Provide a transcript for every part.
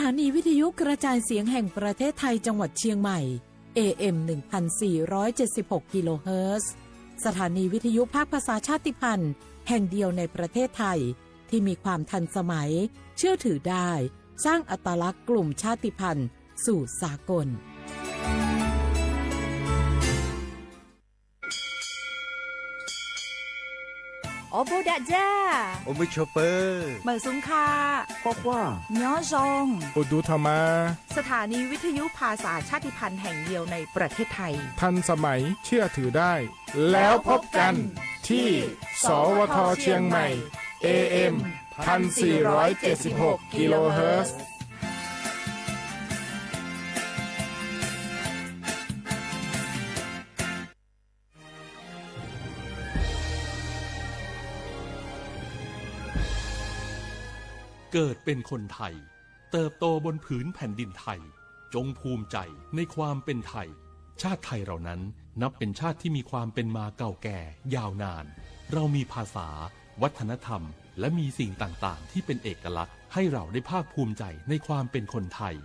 สถานีวิทยุกระจายเสียงแห่งประเทศไทยจังหวัดเชียงใหม่ เอ เอ็ม หนึ่งพันสี่ร้อยเจ็ดสิบหก กิโลเฮิรตซ์ สถานีวิทยุภาคภาษาชาติพันธุ์แห่งเดียวในประเทศไทย ที่มีความทันสมัย เชื่อถือได้ สร้างอัตลักษณ์กลุ่มชาติพันธุ์สู่สากล အိၣ်ဘူးဒးကၠၢ်, အိၣ်မုာ်ဆိးပၢၤ, မုာ်ဆူၣ်ခါ, ကွၢ်ကွၢ်, ညီယီၣ်, အိၣ်ဒူထီၣ်မး. สถานีวิทยุภาษาชาติพันธุ์แห่งเดียวในประเทศไทย ทันสมัย เชื่อถือได้ แล้วพบกันที่ สวท เชียงใหม่ เอ เอ็ม พันสี่ร้อยเจ็ดสิบหก กิโลเฮิรตซ์ เกิดเป็นคนไทย เติบโตบนผืนแผ่นดินไทย จงภูมิใจในความเป็นไทย ชาติไทยเรานั้นนับเป็นชาติที่มีความเป็นมาเก่าแก่ยาวนาน เรามีภาษา วัฒนธรรม และมีสิ่งต่างๆ ที่เป็นเอกลักษณ์ให้เราได้ภาคภูมิใจในความเป็นคนไทย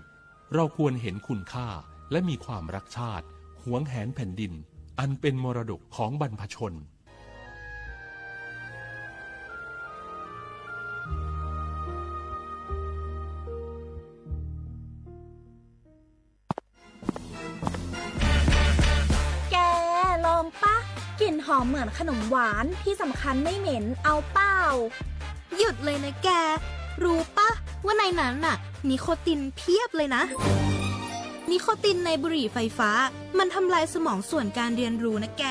เราควรเห็นคุณค่าและมีความรักชาติ หวงแหนแผ่นดิน อันเป็นมรดกของบรรพชน แก ลองปะ กลิ่นหอมเหมือนขนมหวาน ที่สำคัญไม่เหม็น เอาเปล่า หยุดเลยนะแก รู้ปะ ว่าในนั้นน่ะ นิโคตินเพียบเลยนะ นิโคตินในบุหรี่ไฟฟ้า มันทำลายสมองส่วนการเรียนรู้นะแก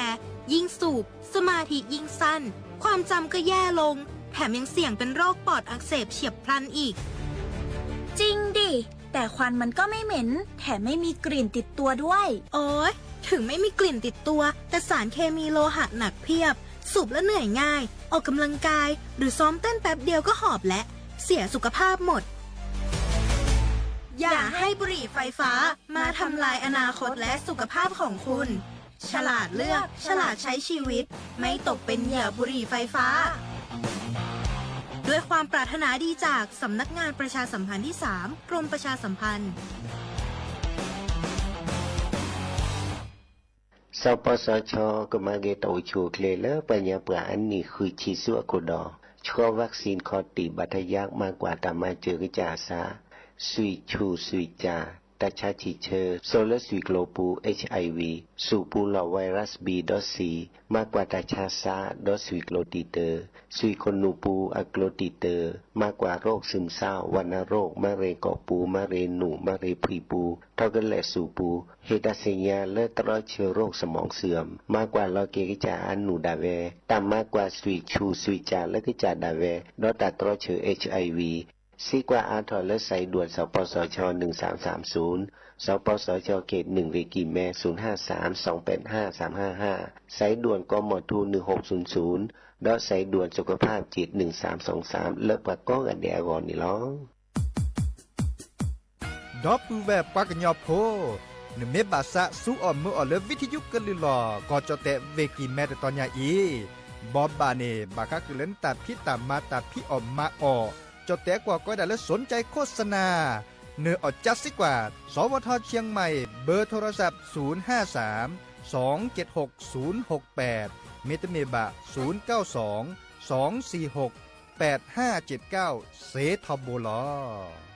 ยิ่งสูบ สมาธิยิ่งสั้น ความจำก็แย่ลง แถมยังเสี่ยงเป็นโรคปอดอักเสบเฉียบพลันอีก จริงดิ แต่ควันมันก็ไม่เหม็น แถมไม่มีกลิ่นติดตัวด้วย โอ๊ย ถึงไม่มีกลิ่นติดตัว แต่สารเคมีโลหะหนักเพียบ สูบแล้วเหนื่อยง่าย ออกกำลังกาย หรือซ้อมเต้นแป๊บเดียวก็หอบแล้ว เสียสุขภาพหมด อย่าให้บุหรี่ไฟฟ้ามาทำลายอนาคตและสุขภาพของคุณ ฉลาดเลือก ฉลาดใช้ชีวิต ไม่ตกเป็นเหยื่อบุหรี่ไฟฟ้า ด้วยความปรารถนาดีจากสำนักงานประชาสัมพันธ์ที่สาม กรมประชาสัมพันธ์ สปสช ကမၤဂ့ၤတၢ်အိၣ်ဆူၣ်အိၣ်ချ့လၢပှၤကညီပှၤအနံၣ်ဃုဆံ ဆူအခိၣ်ဒီး ဆှီ vaccine ခီၣ်တံၢ် ဘၣ်ထယါ မၤကွၢ်တၢ်မၤစၢၤကစၢ်အသး ဆွံၣ်ဆူၣ်ဆွံၣ်ကၠၣ် တၢ်ဆါဆံၣ်ဆၢ စိာ်လၢဆွံၣ်ကျိၤပူၤ HIV ဆူၣ်ပူၤလီၢ် virus B ဒီး C မၤကွၢ်တၢ်ဆါစး ဒီးဆွံၣ်ကျိၤတံာ်တာ် ဆွံၣ်ခိၣ်နူာ်ပူၤအကျိၤတံာ်တာ် မၤကွၢ်ရိၣ် ซึมเศร้า ဝဏ္ณโรค မၤရ့ၣ်ကီၢ်ပူၤ မၤရ့ၣ်နူၣ် မၤရ့ၣ်ဖှံပူၤ ထီၣ်ကလဲာ်ဆူၣ်ပူၤ ဟ့ၣ်တၢ်သ့ၣ်ညါလၢတြီဆၢရိၣ် สมองเสื่อม မၤကွၢ်လီၤက့ၤကစၢ်အနူၢ်ဒၣ်ဝဲ တၢ်မၤကွၢ်ဆွံၣ်ဆူၣ်ဆွံၣ်ကၠၣ်လၢကစၢ်ဒၣ်ဝဲ ဒီးတၢ်တြီဆၢ HIV စံးကွၢ်အါထီၣ်လၢ สายด่วน สปสช หนึ่งสามสามศูนย์ สปสช เขตหนึ่ง เวกีแม ศูนย์ห้าสามสองแปดห้าสามห้าห้า สายด่วน กมธ หนึ่งหกศูนย์ศูนย์ ဒီး สายด่วนสุขภาพจิต หนึ่งสามสองสาม လၢပှၤကိးဂၤဒဲးအဂီၢ်န့ၣ်လီၤ. ဒီပုၢ်ဝဲၢ်ပှၤကညီဖိ, နမ့ၢ်ဘၣ်သးစူအီၣ်မုာ်အီၣ်လၢ ဝံထယုကလုၢ်လီၢ် ကီၢ်ကၠီၣ်တဲာ် ဝ့ၢ်ကံၢ်မဲ တတီၤညါအံၤ, ဘီဘၣ်န့ၣ် ဘၣ်ဃးဃုာ်လၢနတၢ်ဖံးတၢ်မၤ တၢ်ဖံးအီၣ်မၤအီၣ်, ကၠီၣ်တဲာ်ကွၢ်ကီးဒၣ်လၢ สนใจโฆษณา နၢၤအီၣ်ကၠါစ့ၢ်ကီး, สวท เชียงใหม่ เบอร์โทรศัพท์ ศูนย์ห้าสาม สองเจ็ดหก ศูนย์หกแปด မ့တမ့ၢ်ဘၣ် ศูนย์เก้าสอง สองสี่หก แปดห้าเจ็ดเก้า စ့ၢ်ကီးဘၣ်လီၤ.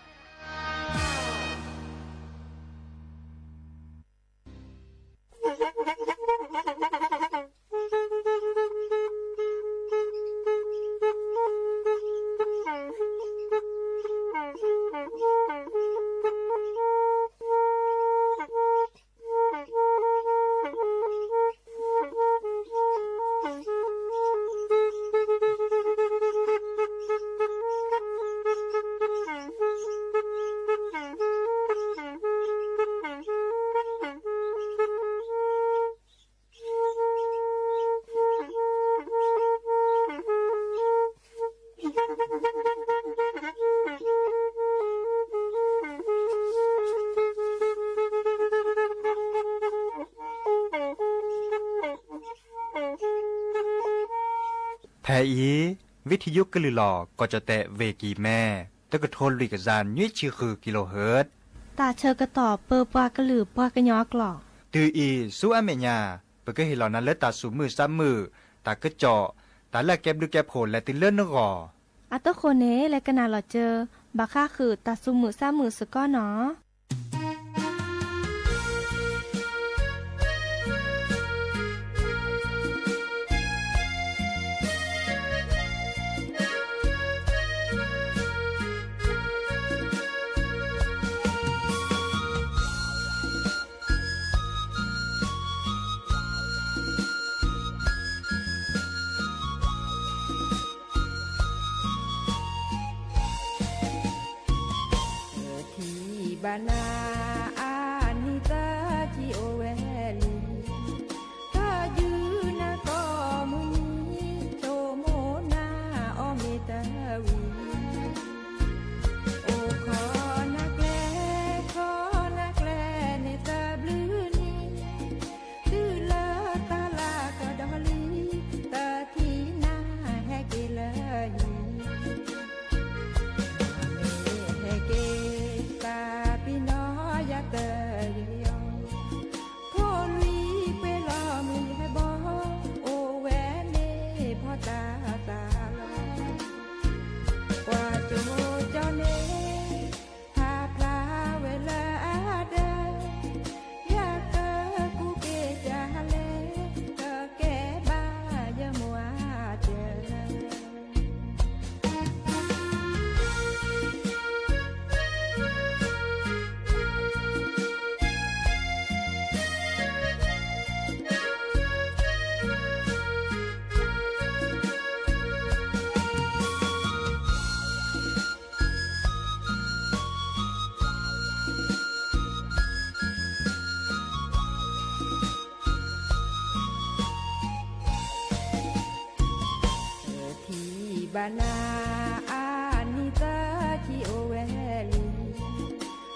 ဖဲအံၤ ဝံထယုကလုၢ်လီၢ် ကီၢ်ကၠီၣ်တဲာ် ဝ့ၢ်ကံၢ်မဲ တကထိလွံၢ်ကယၤနွံဆံဃုကံလိဟၢၣ်, တၢ်ဆၢကတီၢ်ပၢပှၤကလုာ်ပှၤကညီအကျိာ်. တုၤအံၤဆူအမဲာ်ညါ ပကဟ့ၣ်လီၤနၤလၢတၢ်သူၣ်မုာ်သးမုာ်, တၢ်ကစီၣ်, တၢ်လၢအကဲဘျုးကဲဖှိၣ်လဲၤတုၤလၢနဂီၢ်. အသဃိန့ၣ် လဲၤကနၣ်လီၤစၢၤ ဘၣ်ဃးဃုာ်တၢ်သူၣ်မုာ်သးမုာ်စ့ၢ်ကီးနီၤ. ထံၣ်ဘၣ်နၤ အနံၣ်သၢဆံအိၣ်ဝဲလံ, တယုၢ်နၤကိးမုၢ်နံၤ ဆိကမိၣ်နၤအီၤမ့ၢ်တဝံၤ, အိၣ်ခိးနၤကျဲ ခိးနၤကျဲန့ၣ်တဘျုးနံၤ, တုၤလၢတၢ်လၢကဒီးလံ တထံၣ်နၤဟဲက့ၤလၢယံၤ, မ့ၢ်ဟဲက့ၤ သးပ့ၤနီၣ်ယၤတဂ့ၤအီၤ, ထိၣ်လွံၢ်ပှဲၤလီၤမုၢ်ယဟဲဘီ, အိၣ်ဝဲန့ၣ်ဖီတၢ်သးလီၤ, ကွၢ်ကၠိကၠီန့ၣ် ဖးဖျါဝဲလၢအဒၢး, ယကကူးက့ၤကလဲၣ်, ကကဲဘၣ်ယမိၢ်အတၢၢ် ထံၣ်ဘၣ်နၤ အနံၣ်သၢဆံအိၣ်ဝဲလံ,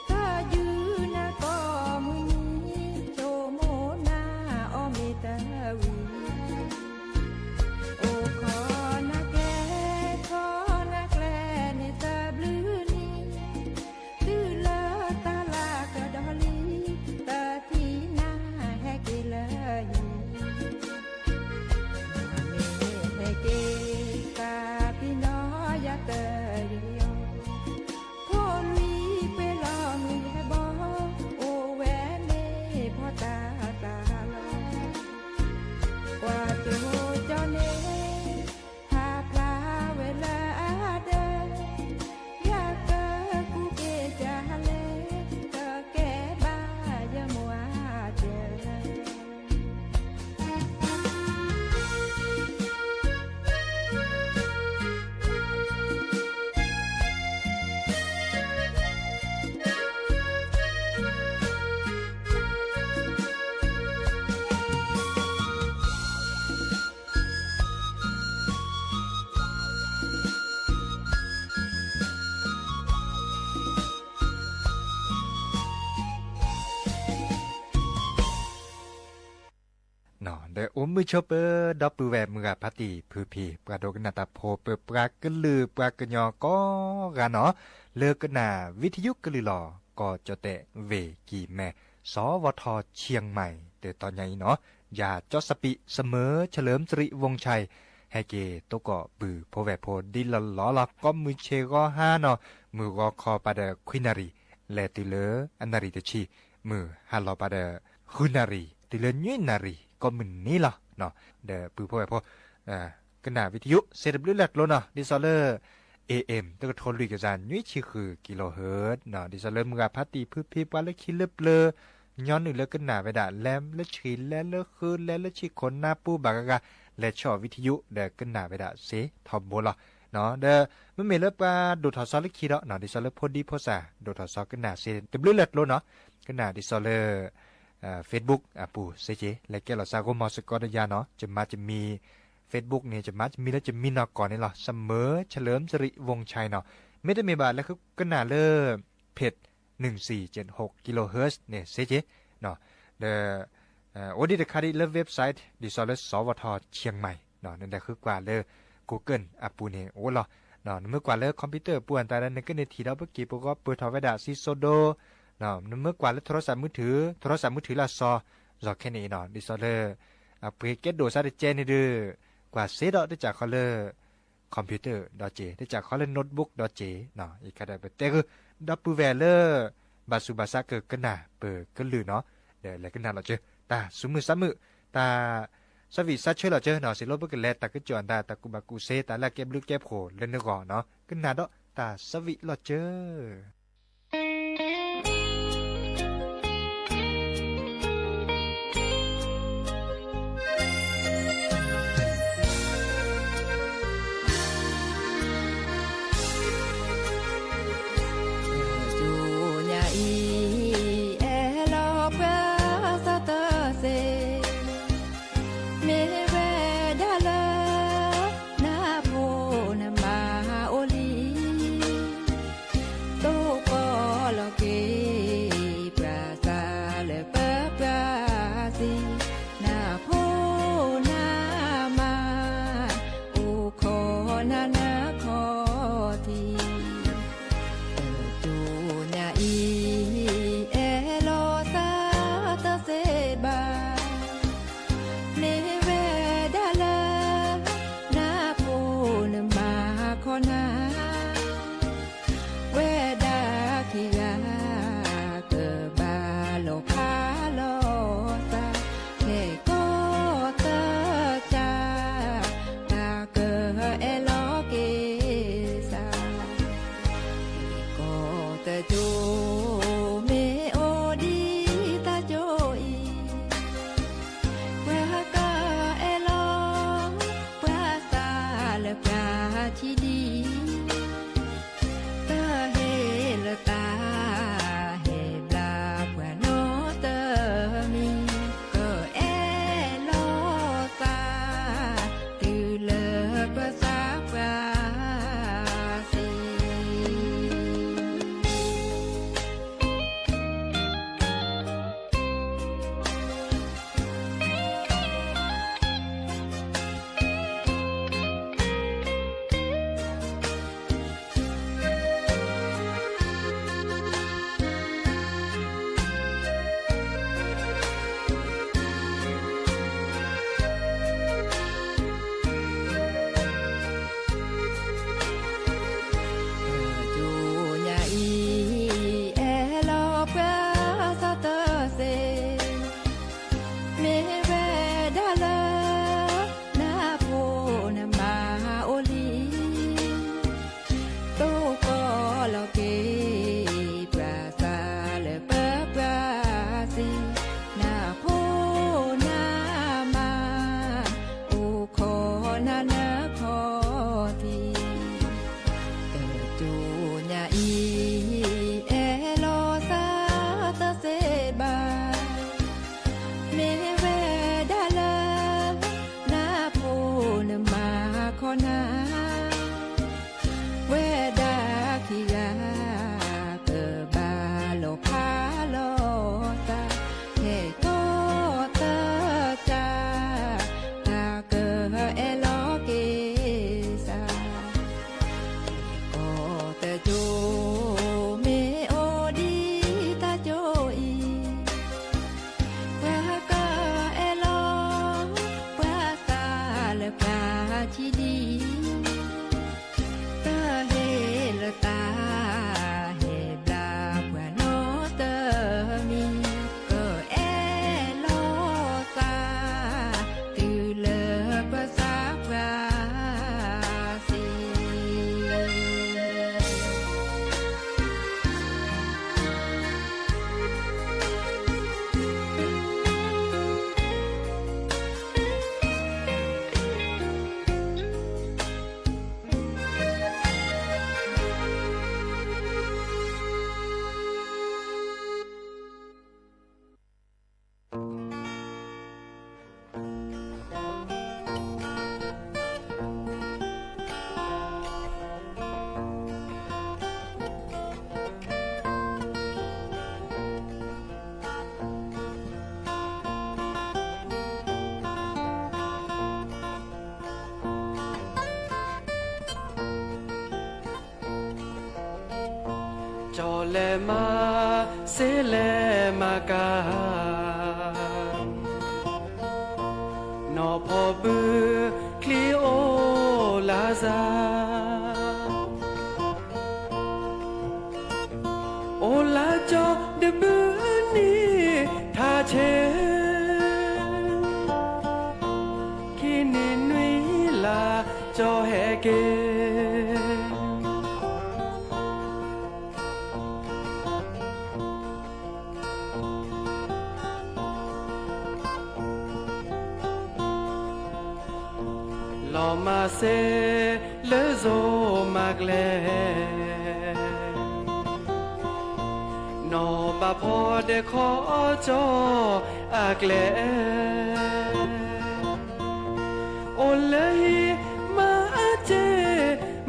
တယုၢ်နၤကိးမုၢ်နံၤ ဆိကမိၣ်နၤအီၤမ့ၢ်တဝံၤ, အိၣ်ခိးနၤကျဲ ခိးနၤကျဲန့ၣ်တဘျုးနံၤ, တုၤလၢတၢ်လၢကဒီးလံ တထံၣ်နၤဟဲက့ၤလၢယံၤ, မ့ၢ်ဟဲက့ၤ သးပ့ၤနီၣ်ယၤတဂ့ၤအီၤ, ထိၣ်လွံၢ်ပှဲၤလီၤမုၢ်ယဟဲဘီ, အိၣ်ဝဲန့ၣ်ဖီတၢ်သးလီၤ, ကွၢ်ကၠိကၠီန့ၣ် ဖးဖျါဝဲလၢအဒၢး, ယကကူးက့ၤကလဲၣ်, ကကဲဘၣ်ယမိၢ်အတၢၢ် ဒီးအိၣ်မုာ်ဆိပၢၤ ဒီပုၢ်ဝဲၢ်မုၢ်ဂၤဖးတံၢ်ဖုဖံ ပှၤဒိကနၣ်တၢ်ဖိ ပပှၤကလုာ်ပှၤကညီကိးဂၤနီၤ, လၢကနၣ်ဝံထယုကလုာ်လီၤ ကီၢ်ကၠီၣ်တဲၣ် ဝ့ၢ်ကံၢ်မဲ စီၤဝီၤထီၣ် ခၠံၣ်မဲၣ် တတီၤညါအံၤနီၤ, ယၤကၠီစပံး စမၢၢ် เฉลิมสิริวงศ์ชัย ဟဲက့ၤသကိးပုၢ်ဖိဝဲၢ်ဖိဒ်လီၢ်လီၢ်လီၤ. ကိးမုၢ်ဆ့ၣ်ဂီၤဟါနီၤ, မုၢ်ဂီၤခီပၤဒီးခွံနၣ်ရံၣ် လဲၤတုၤလၢအနၣ်ရံၣ်တဆံ, မုၢ်ဟါလီၤပၤဒီး ဃုနၣ်ရံၣ် တုၤလၢနွံနၣ်ရံၣ် ကိးမုၢ်နံၤလီၤ. ဒီးပုၢ်ဖိဝဲၢ်ဖိ ကနၣ်ဝံထယု စ့တဘျုးလၢ်ကျိၤနီၤ, ဒ်သိးလၢ เอเอ็ม တကထိလွံၢ်ကယၤနွံဆံဃုကံလိဟၢၣ်, ဒ်သိးလၢမုၢ်ဂၤဖးတံၢ်ဖုဖံ ပှၤလၢခံလၢပျၢၤ ညီနုၢ်လၢကနၣ်ဝဲဒၣ် လဲၤလၢဆှံ လဲၤလၢဃု လဲၤလၢဆံးခိၣ်နါပူၤဘၣ်ဂၤဂၤ လဲၤဆီၣ်ဝံထယု ဒီးကနၣ်ဝဲဒၣ်စ့ထီဘိလီၤ. ဒီးမ့မ့ၢ်လၢပှၤဒိၣ်ထီၣ်စီလၢခံဒီး ဒ်သိးလၢဖိဒံဖိစၢ် ဒိၣ်ထီၣ်စီကနၣ်စ့တဘျုးလၢ်ကျိၤနီၤ, ကနၣ်ဒ်သိးလၢ Facebook အပူၤစ့က့ၤ လဲၤကဲလီၤစ့ၢ်ကီးမီၤစ့ၢ်ကီးဒီးယၤနီၤ, ယမၤယမံၤ Facebook န့ၣ် ယမၤယမံၤလၢယမံၤနီၢ်ကီၢ်န့ၣ်လီၤ, စမၢၢ် เฉลิมสิริวงศ์ชัย နီၤ. မ့တမ့ၢ်ဘၣ် လဲၤဃုကနၣ်လၢ เพจ หนึ่งสี่เจ็ดหก กิโลเฮิรตซ์ န့ၣ်စ့က့ၤ, ဒီး အိၣ်ဒံးတခါဒံးလၢ website ဒ်သိးလၢ စီၤဝီၤထီၣ် ခၠံၣ်မဲၣ် နလဲၤဃုကွၢ်လၢ Google အပူၤန့ၣ်အိၣ်လီၤ. နမ့ၢ်ကွၢ်လၢ computer ပူၤအတၢ်ဒီး နကန့ၢ်ထံၣ်ဒီး ပက့ၤပဂီၢ်ပၢၢ်ထီၣ်ဝဲဒၣ် စံၣ်စိဒိ, နမ့ၢ်ကွၢ်လၢ โทรศัพท์มือถือ, โทรศัพท์มือถือလၢအစီၤ, စီၤခဲန့ၣ်အံၤနီၤ ဒ်သိးလၢ အပှ့ၤကဲဒိၣ်စါတကဲန့ၣ်ဒီး ကွၢ်စ့ဒီးတစးခီလၢ computer ဒီးက့ၤ, တစးခီလၢ notebook ဒီးက့ၤ, ယကဒီးပတဲဂုၢ် ဒီပုၢ်ဝဲၢ်လၢ ဘၣ်ဆူးဘၣ်ဆါကကနၣ်ပကလုၢ်နီၤ, ဒီးလဲၤကနၣ်လီၤကၢ တၢ်ဆူးမုၢ်ဆါမုာ်, တၢ် ဆၢဝံၣ်ဆၢဆၢလီၤကၢနီၤ, စံးလၢပကလဲၤတၢ်ကစီၣ်အတၢ် တၢ်ကူၣ်ဘၣ်ကူၣ်စ့ တၢ်လၢအကဲဘျုးကဲဖှိၣ်လၢနဂီၢ်နီၤ, ကနၣ်ဒီးတၢ်ဆၢဝံၣ်လီၤကၢ. ဆူညါအံၤ အဲၣ်လီၤပှၤသးသၢသ့, မ့ၢ်ဝဲဒၣ်လၢ နဖိနမါအိၣ်လံ, သိး ဒီးလဲၤမၤစ့လဲၤမၤကၤ, နီၢ်ဖီဘုချံအိၣ်လၢစၢ်, အိၣ်လၢကၠီတဘုန့ၣ်ထးဆဲး, ခံနံၤနွံလါကၠီဟဲက့ၤ လီၤမၤစ့လၢစိၤမၤကျဲ, နီၢ်ဘၣ်ဖီဒဲးခီကၠီအကျဲ, အိၣ်လၢဟံၣ်မၤအစ့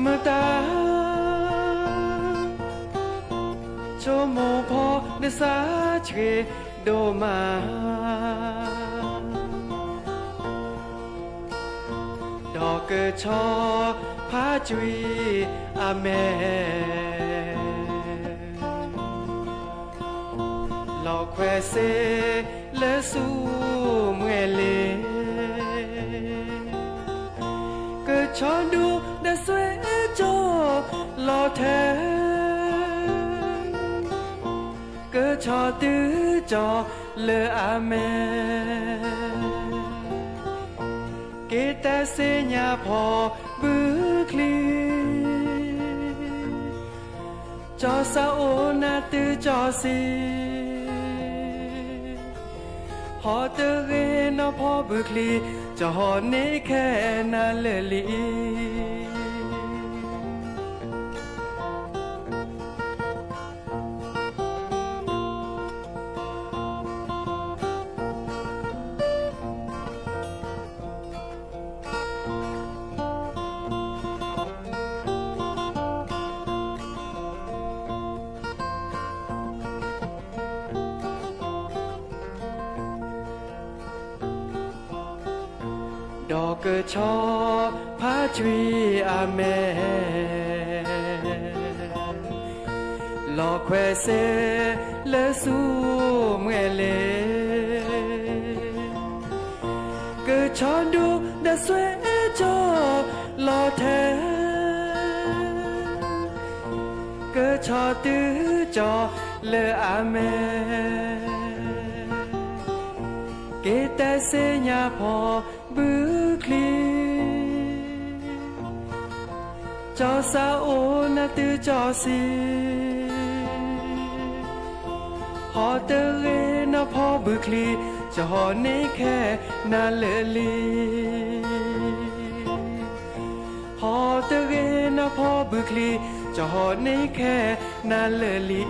မတၤ ဆိကမိၣ်ဖီဒၢစၢ်ဆှံဒိၣ်မး, ဒီးကဆီဖးကွံာ်အမဲာ်, လီၤခွဲးစ့လၢဆူမဲာ်လ့ၤ ကဆီဒူဒီးစွဲကၠီလီၤထဲ, ကဆီတုၤကၠီလၢအမဲာ်, က့ၤတဲစ့ညါဖီဘုချံ ကၠီစးအိၣ်နၤတုၤကၠီဆံး, ဟီတဂ့ၤနီၢ်ဖီဘုချံ, ကၠီဟီၣ်န့ၢ်ခဲနၤလၢာ်လံ. ဒီးကဆီဖးကွံာ်အမဲာ်, လီၤခွဲးစ့လၢဆူမဲာ်လ့ၤ, ကဆီဒူဒီးစွဲကၠီလီၤထဲ, ကဆီတုၤကၠီလၢအမဲာ်, က့ၤတဲစ့ညါဖီဘုချံ ကၠီစးအိၣ်နၤတုၤကၠီဆံး, ဟီတဂ့ၤနီၢ်ဖီဘုချံ, ကၠီဟီၣ်န့ၢ်ခဲနၤလၢာ်လံ. ဟီတဂ့ၤနီၢ်ဖီဘုချံ, ကၠီဟီၣ်န့ၢ်ခဲနၤလၢာ်လံ.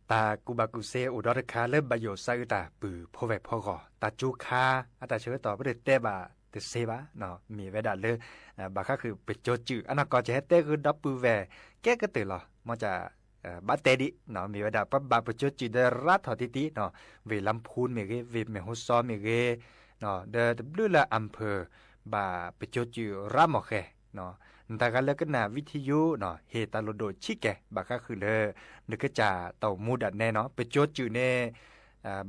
တၢ်ကူၣ်ဘၣ်ကူၣ်သ့အိၣ်ဒီးတခါလၢဘၣ်ယိၣ် စးအုးတၢ်ပုၢ်ဖိဝဲၢ်ဖိဂီၢ် တၢ်ကၠိခါ အတၢ်ဆၢကတီၢ် ပတတဲဘၣ်တသ့ဘၣ်, မ့ၢ်ဝဲဒၣ်လၢ ဘၣ်ဃးဃုာ်ပစိၤစုာ် အနီၢ်ကီၢ် ကဟဲတဲဃုာ်ဒီပုၢ်ဝဲၢ်ကဲကတၢၢ်လီၤ. မ်ကဘၣ်တဲဒံး မ့ၢ်ဝဲဒၣ်ပှၤဘၣ်ပစိၤစုာ်ဒီးရါထီၣ်တံၢ်တံၢ်, ဝ့ၢ်လါဖူမ့ၢ်ဂ့ၤ, ဝ့ၢ်မ့ၢ်ဟူစီမ့ၢ်ဂ့ၤ, ဒီးတဘျုးလၢ อำเภอ ဘၣ်ပစိၤစု်ရါမီၢ်ဃဲ, နတၢ်ဂၤလၢကနၣ် ဝံထယိ ဟ့ၣ်တၢ်လိၣ်ဒိၣ်ဆံးကဲ ဘၣ်ဃးဃုာ်လၢ နကစၢ်တၢ်အိၣ်မူဒၣ်နဲနီၤ ပစိၤစု်န့ၣ်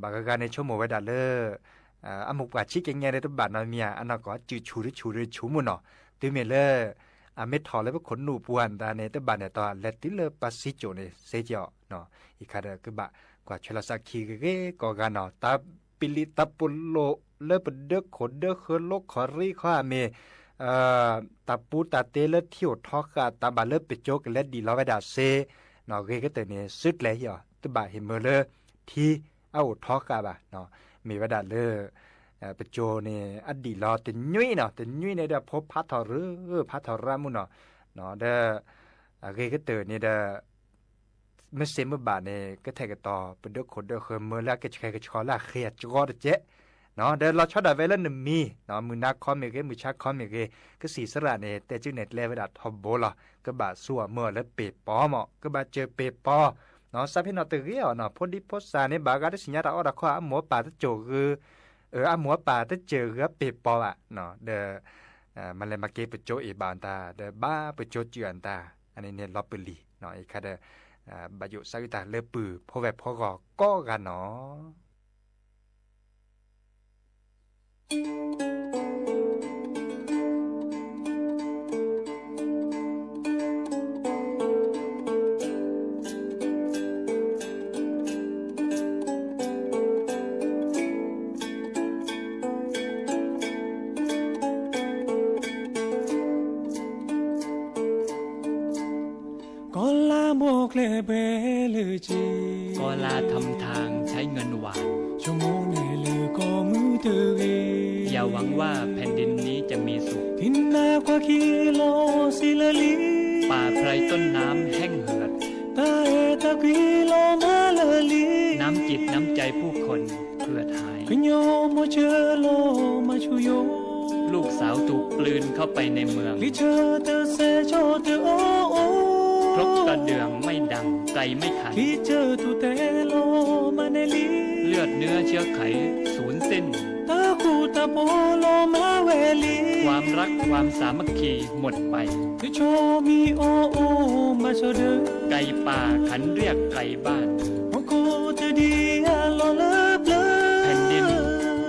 ဘၣ်ဂၤဂၤန့ၣ်ဆိကမိၣ်ဝဲဒၣ်လၢ အမိၢ်ပှၢ်ဆံးကဲညါဒီးတဘၣ်နီတမံၤဧါ, အနီၢ်ကီၢ်စု်ဆူၣ်တဆူၣ်တဆူၣ်မုၢ်နီၤ, တုၤမ့ၢ်လၢ အမ့ၢ်ထီၣ်လၢပခိၣ်နူာ်ပူၤဧါ နတၢ်န့ၣ် တဘၣ်န့ၣ်တီၤ လဲၤတုၤလၢပှၤစံကၠိၣ်န့ၣ် စ့ကီး အံၤခါဒီးကဘၣ်ကွၢ်ထွဲလီၤသးခံဂ့ၤဂ့ၤကိးဂၤနီၤ, တၢ်ပလံာ်တၢ်ပလိာ်လၢပဒၢခိၣ်ဒၢဃၢၤလိခီၣ်ရံခီအမ့ၢ် တၢ်ပူတၢ်တ့လၢထံအိၣ်ထီဃာ် တၢ်ဘၣ်လၢပစိၤကလဲၤဒံးလီၤဝဲဒၣ်စ့, ဂ့ၤကတၢၢ်န့ၣ် စုကျဲၤဟံၣ်အီၤ တဘၣ်ဟ့ၣ်မၢလၢထံအအိၣ်ထီဃာ်ဘၣ်, မ့ၢ်ဝဲဒၣ်လၢ ပစိၤန့ၣ် အဒံးလီၤတညွံးနီၤ, တညွံးန့ၣ်ဒီးဖိဖးထီၣ်ရၢ ဖးထီၣ်ရၢမုၢ်နီၤ, ဒီး ဂ့ၤကတၢၢ်န့ၣ်ဒီး မ့ၢ်စ့မ့ၢ်ဘၣ်န့ၣ် ကထဲကတီၤ ပဒၢခိၣ်ဒၢဃၢၤမၢလၢအကဆှဲကဆှီလၢအဃ့အကၠီတကဲး, ဒီးလီၤဆီဒၣ်ဝဲလၢနမံၤ, မုၢ်နၤခီမ့ၢ်ဂ့ၤ မုၢ်ဆါခီမ့ၢ်ဂ့ၤ ကစံၣ်စရၣ်န့ၣ် တဲစုနဲၣ်ကျဲဝဲဒၣ်ထီဘိလီၤ, ကဘၣ်စူၢ်အီၤမၢအီၤလၢပ့ၤပီမး ကဘၣ်စၢၤပ့ၤပီ, စးဖဲနီၣ်တဂ့ၤအီၤနီၤ ဖိဒံဖိသၣ်န့ၣ် ဘၣ်ဂၤတသ့ၣ်ညါတၢ်အီၣ်တၢ်ခီ အမိၢ်အပၢ်တစိၢ်ဂုၤ အမိၢ်အပၢ်တစၢၢ်ဂ့ၤပ့ၤပီဘၣ်, ဒီး မၤလဲၤမၤက့ၤပကၠိအ့ၣ်ဘၣ်အတၢ်, ဒီးဘၣ်ပကၠိစံးအတၢ်, အန့ၣ်န့ၣ်လီၤပလံၤ, အံၤခါဒီး ဘၣ်ယိၣ်စးအုၣ်တၢ်လၢပုၢ်ဖိဝဲၢ်ဖိဂီၢ်ကိးဂၤနီၤ. ကီၤလၤဘိၣ်ကျဲ ပှဲၤလၢက့, ကီၤလၤ ทำทางใช้เงินหวาน, ဆိကမိၣ်န့ၢ်လၢကီၢ်မုၢ်တဂ့ၤ, อย่าหวังว่าแผ่นดินนี้จะมีสุข, ထံနါကွၢ်ခံလီၤစံလၢလံ, ป่าไพรต้นน้ำแห้งเหือด, တၢ်အဲၣ်တၢ်ကွံလီၤမၢ်လၢလံ, น้ำจิตน้ำใจผู้คนเหือดหาย, ကညီမိၢ်ဆၢလီၤမၢ်ဆူယိာ်, ลูกสาวถูกกลืนเข้าไปในเมือง, လံာ်ဆၢတစဲးဆီၣ်တအိၣ်အိၣ်, ครกกระเดื่องไม่ดัง ไกลไม่ทัน, ချံစၢၣ်ထူၣ်တဲလီၤမၢ်န့ၢ်လံ, เลือดเนื้อเชื้อไขสูญสิ้น, တၢ်ဃူတၢ်ဖိးလီၤမၢ်ဝဲလံ, ความรักความสามัคคีหมดไป, သုဆိမိၣ်အီၣ်အိၣ်မးဆိဒၢ, ไก่ป่าขันเรียกไก่บ้าน, ဟီၣ်ခိၣ်တဒံအလီၢ်လၢပျၢၤ, แผ่นดิน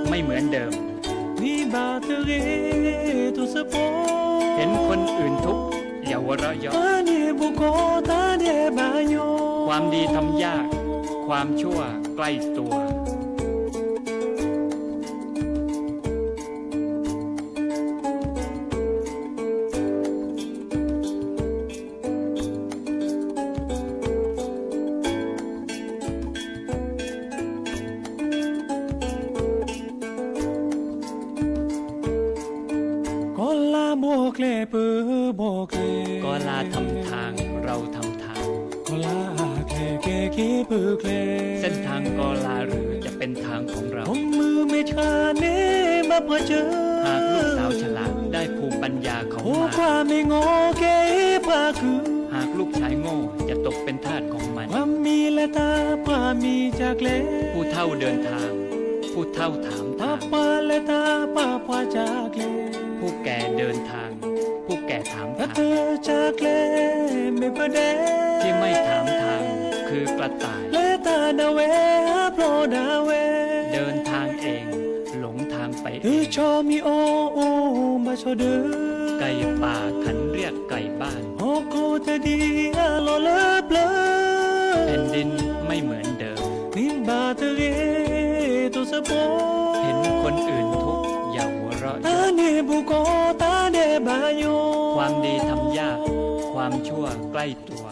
ไม่เหมือนเดิม, န့ၢ်ဘၣ်တဂ့ၤတိစၢဖိ, เห็นคนอื่นทุกข์อย่าหัวเราะเยาะ, တၢ်န့ၣ်ဘူးကီးတၢ်ဒဲးဘးယိၣ်, ความดีทำยาก ความชั่วใกล้ตัว ကီၤလၤဘိၣ်ကျဲ ပဘိၣ်ကျဲ, กอลาทำทาง เราทำทาง, ကီၤလၤအကျဲကဲက့ၤပကျဲ, เส้นทางกอลาหรือจะเป็นทางของเรา, မုၢ်မ့ၢ်ဆှးန့ၢ်ဘၣ်ပှၤစၢၤ, หากลูกสาวฉลาดได้ภูมิปัญญาของมาร, ဖိခွါမ့ၢ်ငီၤကဲပှၤကုၢ်, หากลูกชายโง่จะตกเป็นทาสของมัน, ပှၤမံၤလဲၤတၢ်ပှၤမံၤကၢ်ကျဲ, ผู้เฒ่าเดินทาง ผู้เฒ่าถามทาง, ပှၤပှၢ်လဲၤတၢ်ပှၤပှၢ်ကၢ်ကျဲ, ผู้แก่เดินทาง ผู้แก่ถามทาง, တၢ်တကၢ်ကျဲမ့ၢ်ပဒဲ, ที่ไม่ถามทาง คือกระต่าย, လဲၤတၢ်ဒၣ်ဝဲ ဟးဖျိးဒၣ်ဝဲ, เดินทางเอง หลงทางไปเอง, သုဆိမိၣ်အီၣ်အိၣ်မးဆိဒၢ, ไก่ป่าขันเรียกไก่บ้าน, ဟီၣ်ခိၣ်တဒံအလီၢ်လၢပျၢၤ, แผ่นดินไม่เหมือนเดิม, န့ၢ်ဘၣ်တဂ့ၤတိစၢဖိ, เห็นคนอื่นทุกข์อย่าหัวเราะเยาะ, တၢ်န့ၣ်ဘူးကီးတၢ်ဒဲးဘးယိၣ်, ความดีทำยาก ความชั่วใกล้ตัว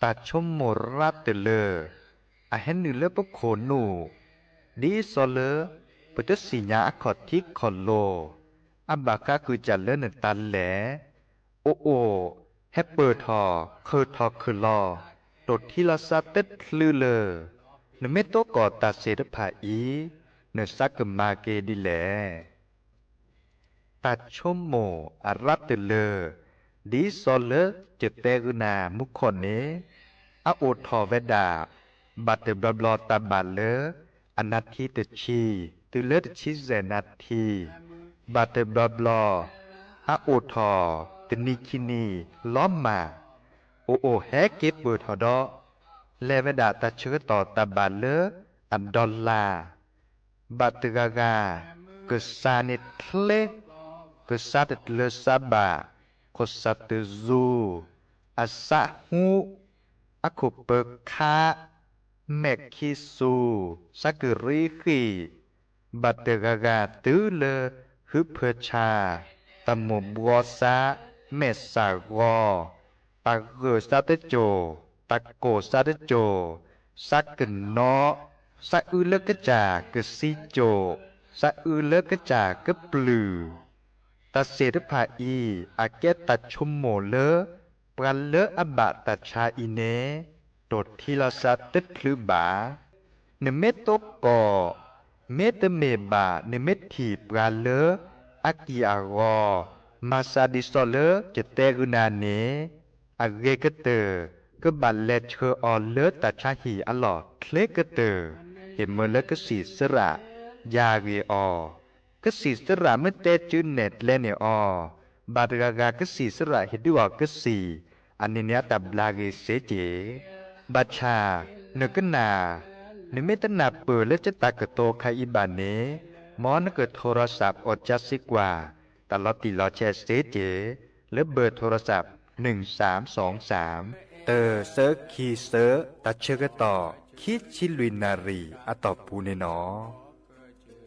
တၢ်ဆိကမိၣ်ရၤတလၢာ် အဟဲနုာ်လၢပခိၣ်နူာ်, ဒ်သိးလၢ ပတသ့ၣ်ညါအခီၣ်ထံးခီၣ်လိၤ, အဘၣ်ဃးဃုာ်စၢ်လၢနတၢ်လဲၤ, အိၣ်အိၣ်, ဟဲပၢၢ်ထီၣ် ခုၣ်ထီၣ်ခုၣ်လီၤ, တိၢ်ထံလီၤသးတချုးလၢာ်, နမ့ၢ်သကိးတၢ်သ့ၣ်တဖၣ်အံၤ, နသးကမၤက့ၤဒ်လဲၣ်. တၢ်ဆိကမိၣ်အရၤတလၢာ်, ဒ်သိးလၢယတဲဂုာ်နၤမူခိၣ်န့ၣ်, အအိၣ်ထီၣ်ဝဲဒၣ် ဘၣ်တဘျီဘျီတၢ်ဘၣ်လၢ အနၢ်ထံတဆံ တုၤလၢတဆံယဲၢ်နၢ်ထံ, ဘၣ်တဘျီဘျီ အအိၣ်ထီၣ်တနံၤခံနံၤလီၤမၢ်, အိၣ်အိၣ်ဟဲက့ၤပၢၢ်ထီၣ်ဒီး လဲၤဝဲဒၣ်တၢ်ဆၢကတီၢ်တၢ်ဘၣ်လၢ အဒီလါ ဘၣ်တဂၤဂၤ ကစၢ်န့ၣ်ချ့, ကစၢ်တတလၢစးဘၣ်, ခိၣ်စၢ်တစူၤ, အစးဟူ, အခိၣ်ပၢၤခး, မဲာ်ခံစူၤ, စးကရံဃံၣ်, ဘၣ်တဂၤဂၤတုၤလၢ ဟုဖၢဆါ, တၢ်မိၢ်ဘှီစး, မဲာ်စးဂီၤ, တၢ်ဂၢၢ်စးတစိၢ်, တၢ်ကိၢ်စးတစိၢ်, စးကနီ, စးအုလၢကစၢ်ကစံစိၢ်, စးအုလၢကစၢ်ကပျုၢ်, တၢ်သ့ၣ်တဖၣ်အံၤ အကဲတၢ်ဆိကမိၣ်လၢ ပှၤလၢအဘၣ်တၢ်ဆါအံၤန့ၣ် တိၢ်ထံလီၤသးတချုးဘၣ်. နမ့ၢ်သကိး, မ့တမ့ၢ်ဘၣ် နမ့ၢ်ထံၣ်ပှၤလၢ အကံၢ်အဂီၤ မၤသးဒ်သိးလၢယတဲဂုာ်နၤန့ၣ် အဂ့ၤကတၢၢ် ကဘၣ်လဲၤဆှၢအီၤလၢတၢ်ဆါဟံၣ်အလီၢ်ချ့ကတၢၢ်, ဟ့ၣ်မၢလၢကသံၣ်သရၣ် ယၤဂ့ၤအီၤ, ကသံၣ်သရၣ်မ့ၢ်တဲစုနဲၣ်ကျဲန့ၢ်အီၤ, ဘၣ်တဂၤဂၤကသံၣ်သရၣ်ဟ့ၣ်ဒုးအီၤကသံၣ်, အန့ၣ်န့ၣ်အတၢ်ဘျါဂ့ၤစ့က့ၢ်. ဘၣ်ဆၣ် နကနၣ်, နမ့ၢ်တနၢ်ပၢၢ်လၢယတၢ်ကတိၤခါအံၤဘၣ်န့ၣ်, မ်နကထိရစးအီၣ်ကၠါစ့ကွၢ် တၢ်လီၤတံၢ်လီၤဆဲးစ့က့ၢ်, လၢဘၢၣ်ထိရစး နုၢ်စၢမ်စီၣ်စၢမ် တၢ သၢ ခံ သၢ, တၢ်ဆၢကတီၢ် ခံဆံလွံၢ်နၣ်ရံၣ်အတီၢ်ပူၤန့ၣ်လီၤ.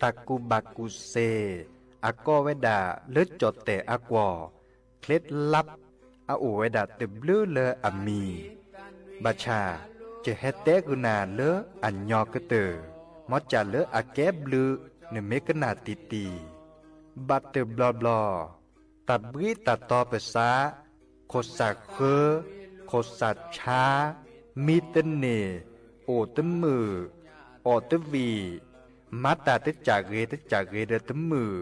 တၢ်ကူၣ်ဘၣ်ကူၣ်သ့ အကီဝဲဒၣ်လၢကၠီၣ်တဲၣ်အကွီၢ် ချ့လပ် အအိၣ်ဝဲဒၣ်တဘျုးလၢအမံၤ, ဘၣ်ဆၣ် ယဟဲတဲဂုာ်နၤလၢအညီကတၢၢ်, မ်စၢ်လၢအကဲဘျုး နမ့ၢ်ကနၣ်တံၢ်တံၢ်, ဘၣ်တဘျီဘျီ တၢ်ဘှံးတၢ်တီပသး, ခိၣ်စၢ်ဃၢ, ခိၣ်စၢ်ဆါ, မံတန့ၢ်, အိၣ်တမုာ်, အီၣ်တဝံၣ်, မၤတၢ်တစၢ်ဂ့ၤတစၢ်ဂ့ၤဒီးတမုာ်,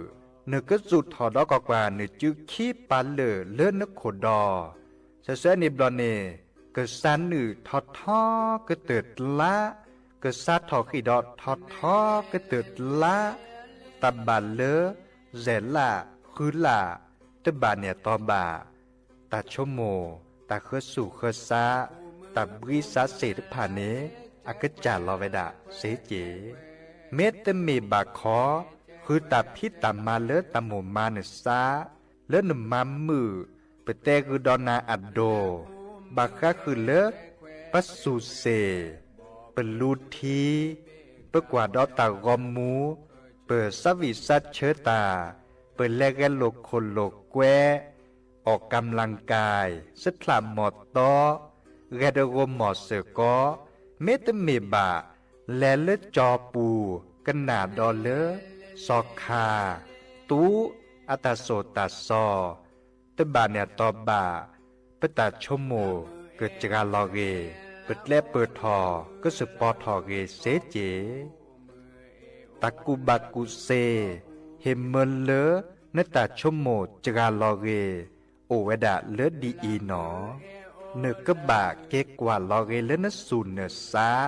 နကသူၣ်ထီၣ်ဒီးကွၢ်ကွၢ် နစုခံပာ်လၢာ်လၢနခိၣ်ဒီး, စဲးဆဲးန့ၣ်ဘျီန့ၣ်, ကစၢ်နုာ်ထီၣ်ထီကတၢၢ်တလါ, ကစၢ်ထီၣ်ဃံၣ်ဒီးထီၣ်ထီကတၢၢ်တလါ, တၢ်ဘၣ်လၢ ယဲၢ်လါ, ဃုလါ, တဘၣ်န့ၣ်အတီဘၣ်, တၢ်ဆိကမိၣ်, တၢ်ဃၢဆူၣ်ဃၢဆါ, တၢ်ဘှံးစးသ့ၣ်တဖၣ်န့ၣ် အကစၢ်လီၤဝဲဒၣ်စ့က့ၢ်. မ့တမ့ၢ်ဘၣ်ခီ, ဃုတၢ်ဖံးတၢ်မၤလၢတၢ်မိၣ်မၤနသး, လၢနမၤမုာ်, ပတဲဂုာ်ဒီးနၤအဒိၣ်, ဘၣ်ဃးဃုာ်လၢ ပစူၢ်စ့ၣ်, ပလူထံ, ပကွၢ်ဒီးတၢ်ဂီၤမူ, ပစးဝံၣ်စးဆၢတၢ်, ပလဲၤဂဲၤလိာ်ခိၣ်လိာ်ကွဲ, ออกกำลังกาย, သထၣ်မီၢ်တီ, ဂဲၤတရိမီၢ်စၢၤကီ, မ့တမ့ၢ်ဘၣ်, လဲၤလၢကၠီပူၤ, ကနၣ်ဒီးလၢ စီၤခါ, တ ပကသူအတၢ်သိၣ်တၢ်သီ, တဘၣ်န့ၣ်အတီၤဘၣ်, ပတၢ်ဆိကမိၣ်ကစှၤလီၤဂ့ၤ, ပကျဲပၢၢ်ထီၣ်ကစၢၢ်ပီထီၣ်ဂ့ၤစ့က့ၢ်. တၢ်ကူၣ်ဘၣ်ကူၣ်သ့, ဟ့ၣ်မၢလၢနတၢ်ဆိကမိၣ်စှၤလီၤဂ့ၤ, အိၣ်ဝဲဒၣ်လၢဒ်အံၤနီၢ်, နကဘၣ်က့ၤကွၢ်လီၤဂ့ၤလၢနသူၣ်နသး,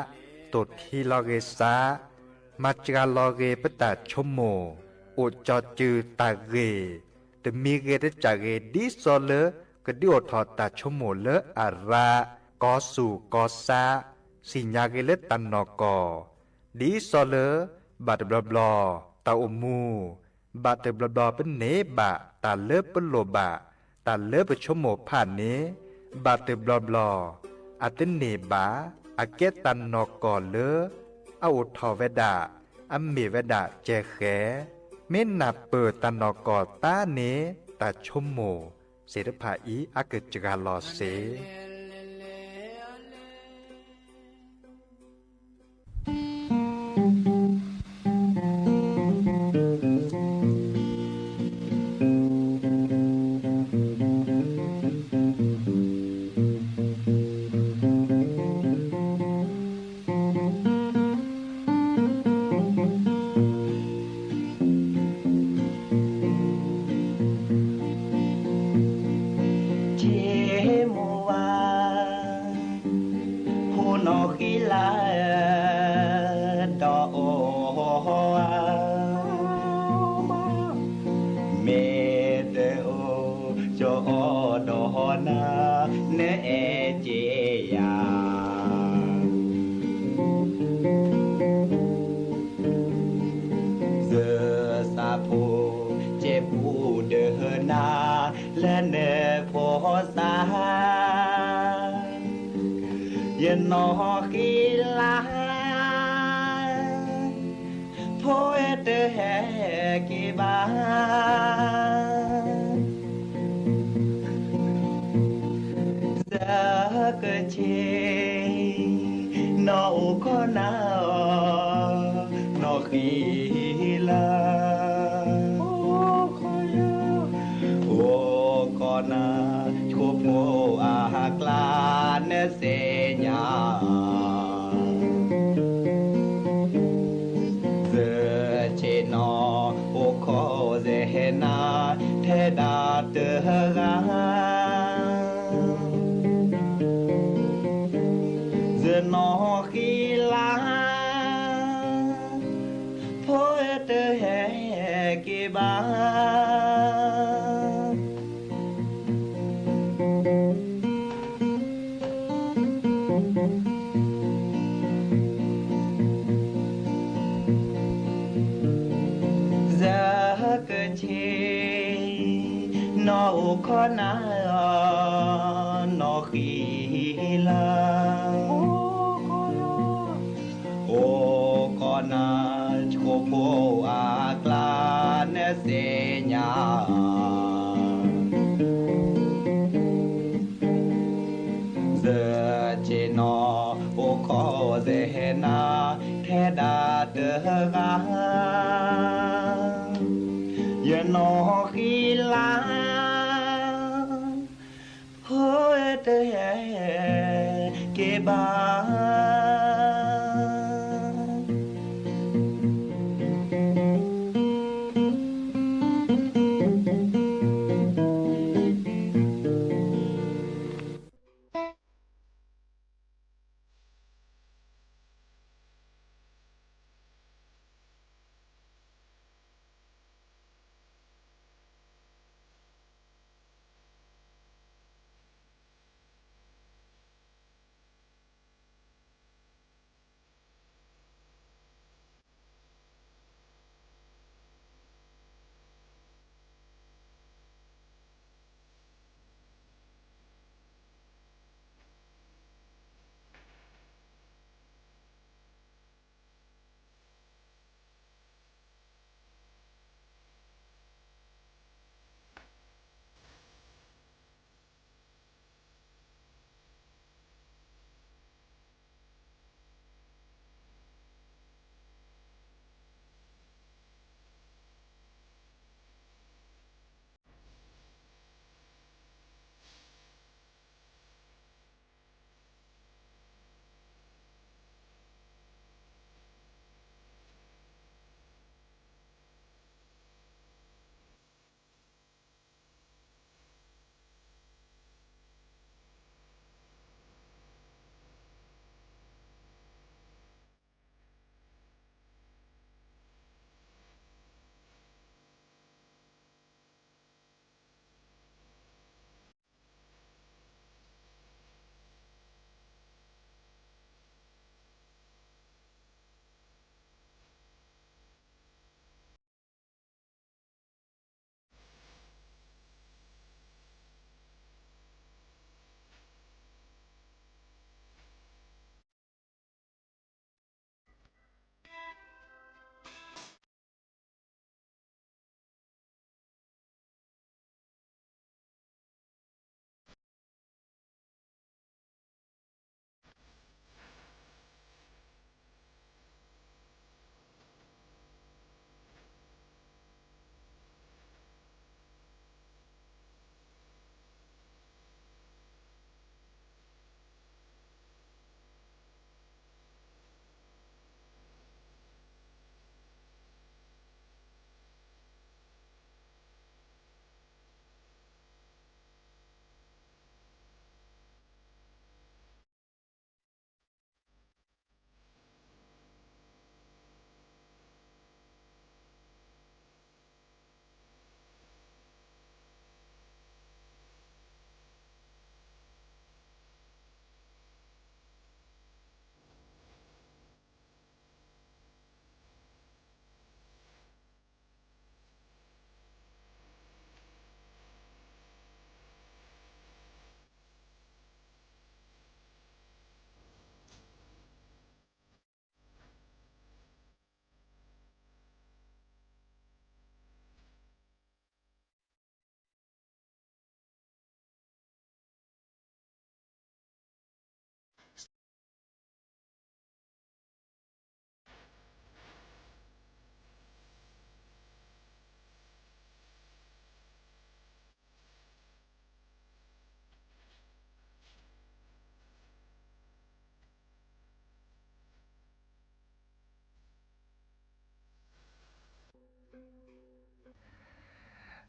သိၣ်ထံလီၤဂ့ၤသး, မၤစှၤလီၤဂ့ၤပတၢ်ဆိကမိၣ်, အိၣ်ကၠီၤစုၤတၢ်ဂ့ၢ်, တမံၤဂ့ၤတစၢ်ဂ့ၤ ဒ်သိးလၢကဒုးအိၣ်ထီၣ်တၢ်ဆိကမိၣ်လၢအရၤ, ကီၤသူၣ်ကီၤသး, သ့ၣ်ညါဂ့ၤလၢတၢ်နီၢ်ကီၢ်, ဒ်သိးလၢ ဘၣ်တဘျီဘျီ တၢ်အိၣ်မူ, ဘၣ်တဘျီဘျီပန့ၢ်ဘၣ်တၢ်လၢပလိၣ်ဘၣ်, တၢ်လၢပဆိကမိၣ်ဖးန့ၣ်, ဘၣ်တဘျီဘျီ အတန့ၢ်ဘၣ်, အကဲတၢ်နီၢ်ကီၢ်လၢ အအိၣ်ထီၣ်ဝဲဒၣ်, အမ့ၢ်ဝဲဒၣ်ကဲဃဲ, မ့ၢ်နၢ်ပၢၢ်တၢ်နီၢ်ကီၢ်သးန့ၣ် တၢ်ဆိကမိၣ်သ့ၣ်တဖၣ်အံၤ အကစှၤလီၤစ့ၢ်. ဆ့မိၢ်ဝါ ဖိနီၢ်ဃံလၤ ဒီးအိၣ်ဧါ, မ့ၢ်တအိၣ် ကၠီအီၤဒီးနၤ နအဲၣ်က့ယၤ သးဖိကဲပူၤဒၢနၤ လၢနဖိသၣ် ယနီၢ်ဃံလၤ ဖိတဟဲက့ၤဘၣ် စကဆ့ နီၢ်အိၣ်ခိးနၤ နီၢ်ဃံလၤ အိၣ်ခိးနၤ ဆိဖိအကျါ နသ့ၣ်ညါ စဆ့နီၢ်အိၣ်ခိးစ့ၢ်နၤ ထဲဒၣ်တဂၤ စနီၢ်ဃံလၤ ဖိတဟဲက့ၤဘၣ် စကဆ့ နီၢ်အိၣ်ခိးနၤ နီၢ်ဃံလၤ အိၣ်ခိးနၤ ဆိဖိအကျါ နသ့ၣ်ညါ စဆ့နီၢ်အိၣ်ခိးစ့ၢ်နၤ ထဲဒၣ်တဂၤ ယနီၢ်ဃံလၤ ဖိတဟဲက့ၤဘၣ်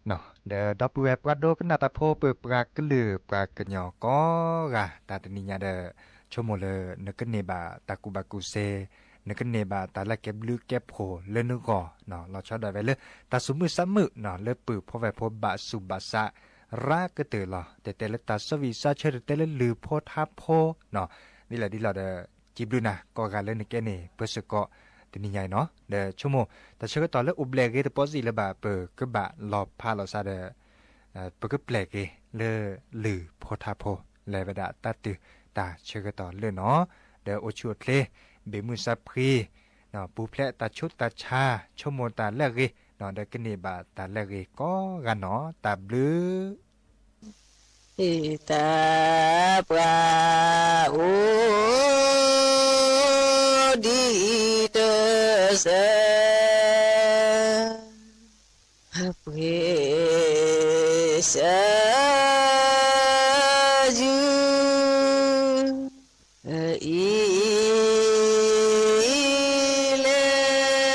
ဒီးဒီပုၢ်ဝဲၢ်ပှၤဒိကနၣ်တၢ်ဖိ ပပှၤကလုာ်ပှၤကညီကိးဂၤ တၢ်တနံၤညါဒီး ဆိကမိၣ်လၢ နကန့ၢ်ဘၣ်တၢ်ကူၣ်ဘၣ်ကူၣ်သ့, နကန့ၢ်ဘၣ်တၢ်လၢကဲဘျုးကဲဖှိၣ်လၢနဂီၢ်, လီၤဆီဒၣ်ဝဲလၢ တၢ်သူၣ်မုာ်သးမုာ် လၢပုၢ်ဖိဝဲၢ်ဖိဘၣ်ဆူးဘၣ်ဆါ ရၤကတၢၢ်လီၤ. တတဲလၢတၢ်စီဝံၣ်စီဆၢ တတဲလၢလုၢ်ဖိထါဖိ ဒ်လဲၣ်ဒ်လဲၣ်ဒီး စံးဘျုးနၤကိးဂၤလၢနကဲန့ၣ် ပၢဆၢကီး တနံၤညါအံၤနီၤ. ဒီးဆိကမိၣ် တၢ်ဆၢကတီၢ်လၢအိၣ်ဘျဲၣ်ဂ့ၤတပီစံးလၢၤဘၣ် ပကဘၣ်လီၤဖးလီၤစါဒီး ပကပျဲၢ်က့ၤလၢလုၢ်ဖိထါဖိ လဲၤဝဲဒၣ်တၢ်တုၤတၢ်ဆၢကတီၢ်လၢနီၤ, ဒီးအိၣ်ဆူၣ်အိၣ်ချ့ ဘ့ၣ်မုၢ်စၢဖှံ ပူၤဖျဲးတၢ်ဆူးတၢ်ဆါ ဆိကမိၣ်တၢ်လၢအဂ့ၤ ဒီးကန့ၢ်ဘၣ်တၢ်လၢအဂ့ၤကိးဂၤနီၤ တၢ်ဘျုး တၢ်ပှၤအိၣ်ဒံးတစဲး ပှ့ၤစၢယု အံၤလဲၤ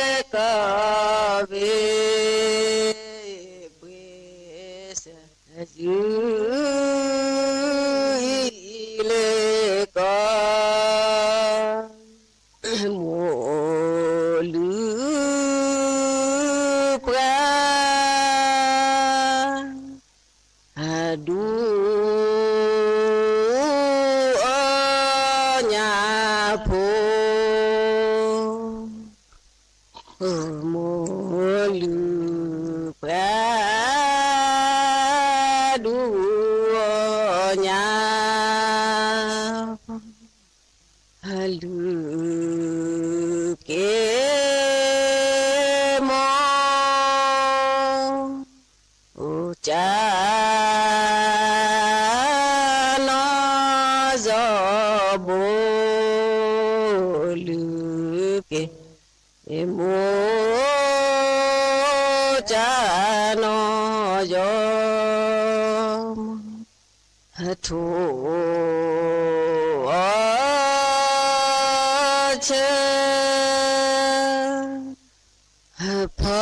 ကီးဘ့ၣ် ပှ့ၤစၢယု အံၤလဲၤကီး မိၢ်လုၢ်ပှၤ အဒူအီၣ်ညၣ်ဖိ မိၢ်လုၢ်ပှၤ ဒူအီၣ်ညၣ် အလုၢ်က့ၤမိၢ် အိၣ်ကၢနီၢ်ယီၤဘိ လုၢ်က့ၤမိၢ် ကၢနီၢ်ယီၤ ထိၣ်အီၣ်ဆၢ ဖီ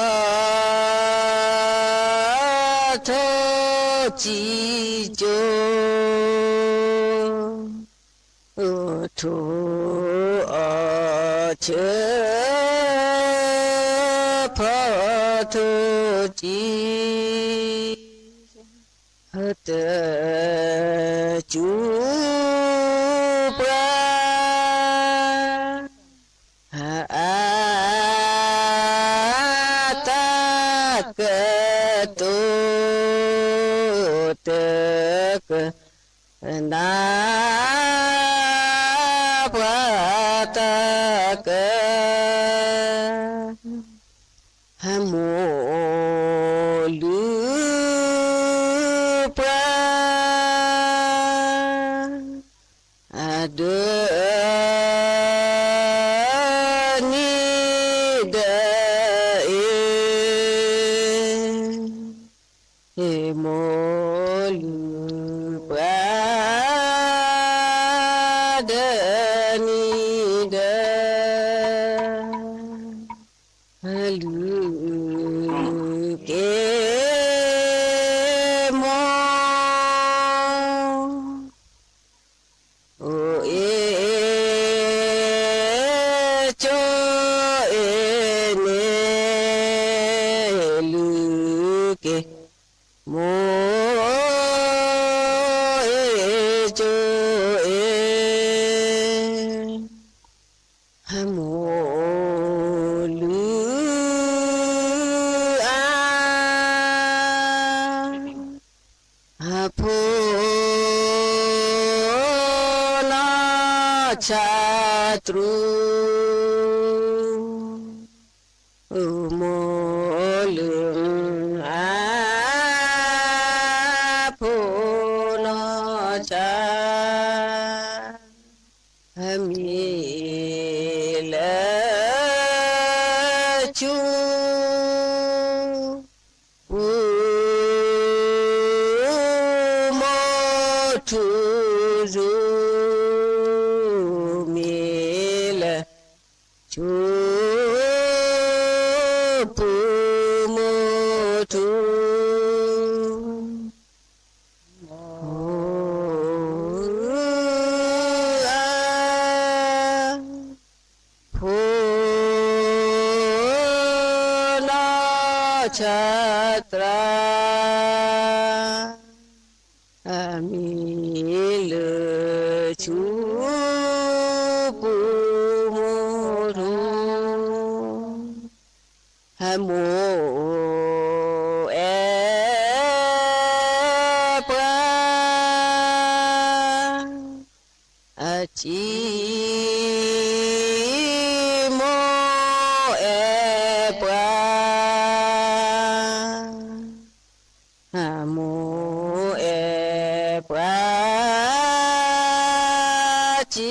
ထိၣ်ကံကၠိ ထိၣ်အီၣ်ဆၢ ဖီထိၣ်ကံ တၢ်စူးပှၤ အတၢ်ကတိၤ တကနၣ်ပှၤတၢ်က မိၢ်လုၢ်ပှၤ အဒၢနံၤဒၢအ့ မိၢ်လုၢ်ပှၤ ဒၢနံၤဒၢ လုၢ်က့ၤမိၢ် အိၣ်အ့ၣ်ကၠိအ့ၣ်န့ၣ် လုၢ်က့ၤမိၢ် အ့ၣ်ကၠိအ့ၣ် မိၢ်လုၢ်အါ အဖိနီၢ်ဆါတြူး မိၢ်လုၢ်အါ ဖိနီၢ်ဆါ မ့ၢ်လၢဆူ ပူၤမိၢ်ထူၣ်စူၤ မ့ၢ်လၢ ဆၣ်သရၣ် အမံၤလၢဆူပူၤမိၢ်ထူ, ဟမိၢ်အဲၣ်ပှၤ အကံမိၢ်အဲၣ်ပှၤ, ဟမိၢ်အဲၣ်ပှၤ ကံ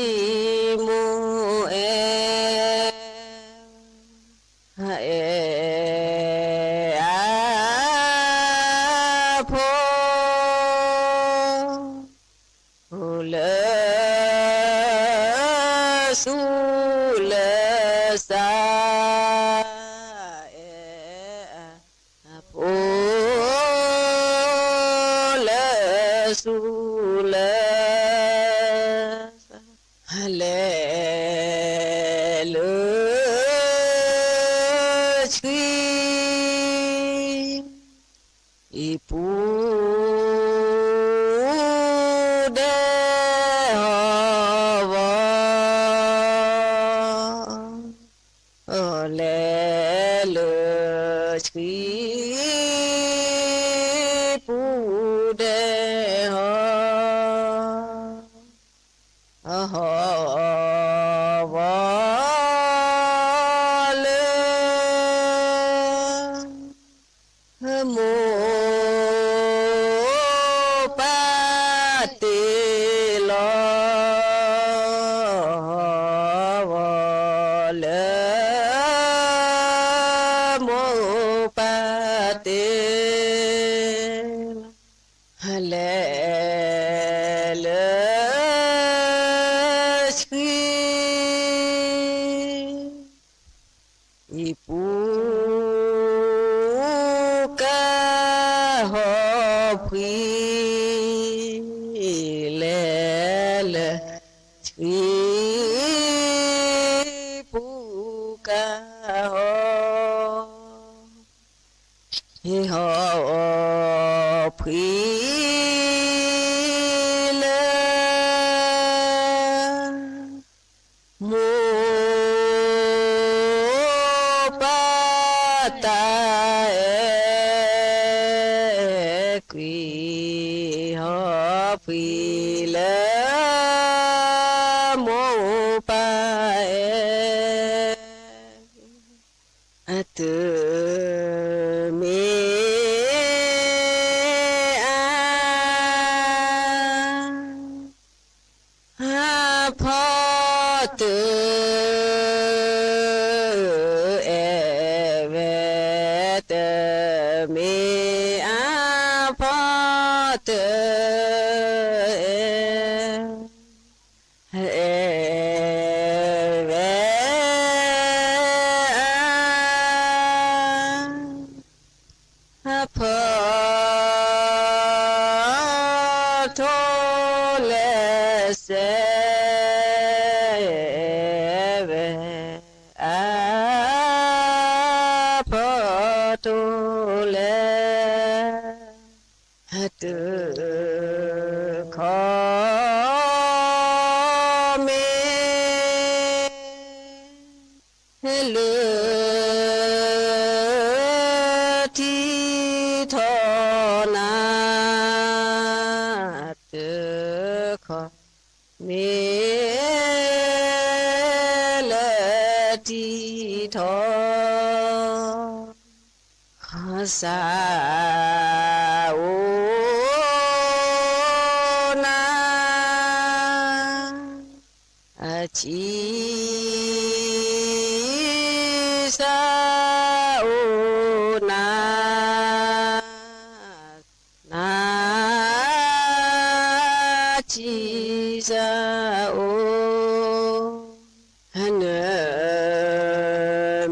မိၢ်အဲၣ် အဲၣ်အဖိ လၢသူၣ်လၢသး, အဲၣ်အဖိ လၢသူၣ်လၢသး, လဲၤလၢဆှံ အံၤပူၤဒဲးဟီၣ်ဝီၤ, လဲၤလၢဆှံ ပူၤဒဲးဟီၣ် ဟီၣ်ဝီၤလၢ မိၢ်ပၢ်တ့လီၤ, ဟီၣ်ဝီၤလၢ မိၢ်ပၢ်တ့လီၤ, လဲၤလၢဆှံ အံၤပူၤကဟီၣ်ဖှံ, လဲၤလၢဆှံ ပူၤကဟီၣ် ဟ့ၣ်ဟီၣ်ဖှံလၢ မိၢ်ပၢ်တၢ်အဲၣ်ကွံာ်, ဟီၣ်ဖှံလၢ မိၢ်ပၢ်အဲၣ် အတမ့ၢ်အါ အဖီတၢၣ် အဲၣ်ဝဲ တမ့ၢ်အါ အဖီတၢၣ်အဲၣ် အဲၣ်ဝဲအါ အဖီထိလဲၤစဲဝဲအါ ဖီထိလဲၤ အတခီမ့ၢ် လၢထံထီၣ်နၤ တခီ မ့ၢ်လၢထံထီၣ် စၢအိၣ်နၤ အဆံးစၢအိၣ်နၤ နဆံးစၢအိၣ် န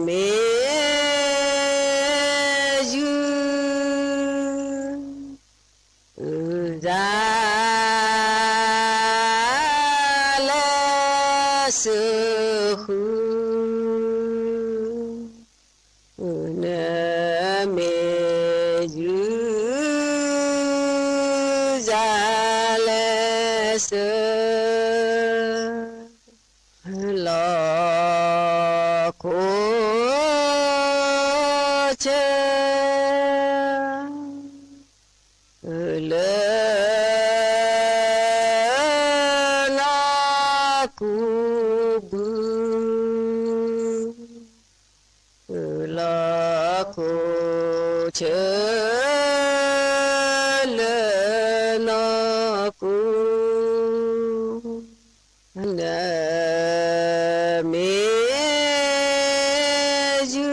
မ့ၢ်ယုၢ် စၢလၢစၢဃုာ် နမ့ၢ် တၢ်လဲၤဆၢ လီၢ်ခိၣ်ဆၢ လၢ နီၢ်ကူဘု လီၢ်ခိၣ်ဆၢ လၢနီၢ်ကူ နမ့ၢ်ယု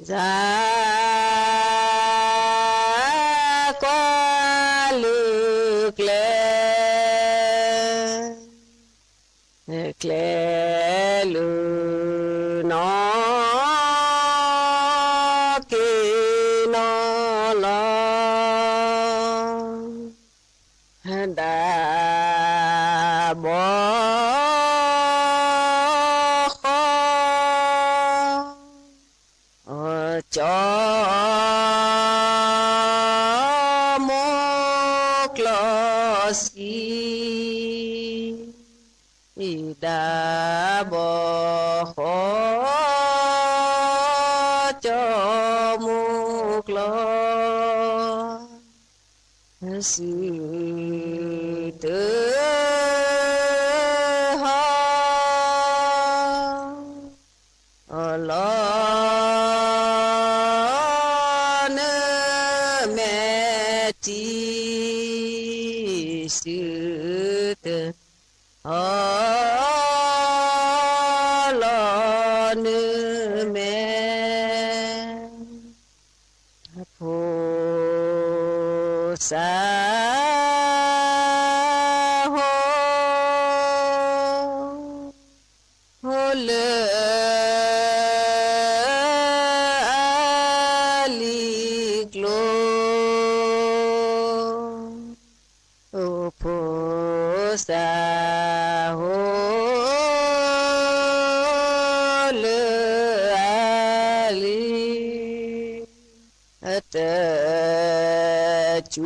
စၢ်ကွၢ်လုၢ်ကျဲ ကျဲလုၢ်နီၢ်က့ၤနီၢ်လီၤ ဒၣ်ဘီဃီ ကၠီမိၢ်ကျီၢ်စံ ဒၣ်ဘီဃီ ကၠီမိၢ်ကျီၢ် စုတဟီ လီၤနမဲာ်တံၢ် စုတဟီ လီၤနမဲာ် ဖိသၣ်ဟိ ဟိလၢ အလံၤကျိ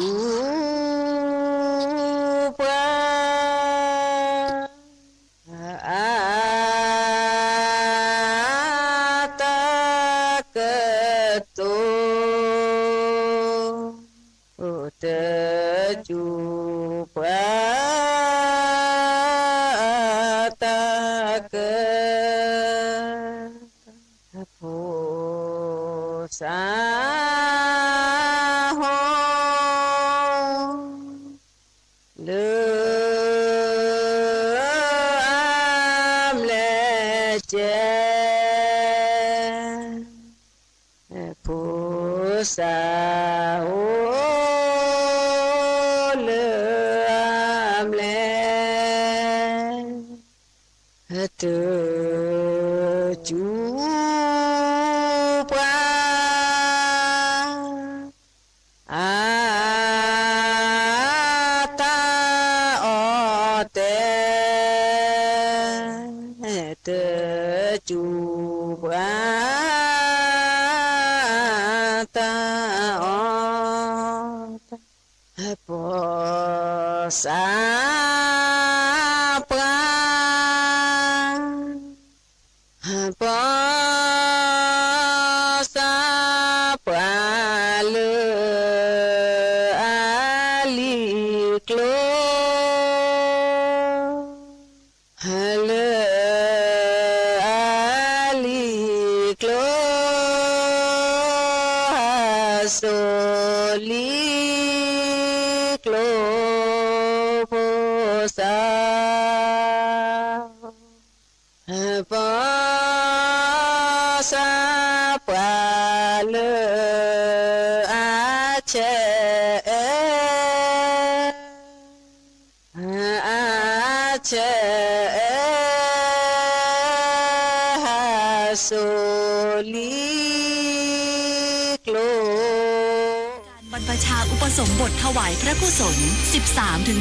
ဖိသၣ်ဟိ လၢအလံၤ တစူၤပှၤ အတၢ်ကတိၤ တစူၤပှၤ အတၢ်က ဖိသၣ်ဟိ လၢအမဲာ်စဲ ဖိသၣ်ဟိ လၢအမဲာ် တစူၤပှၤ အတၢ်အီၣ်တဲ တစူၤပှၤ တၢ်အီၣ်တဲ ဖိသၣ်ပှၤ ဖိသၣ်ပှၤလၢ အလံၤကျိ လၢ အလံၤကျိ ဟးစိာ်လံၤကျိ ဖိသၣ် ဖိသၣ်ပှၤလၢ အဆဲးအဲ အဆဲးအဲ ဟးစိာ်လံၤကျိ การบรรพชาอุปสมบทถวายพระกุศล สิบสามถึง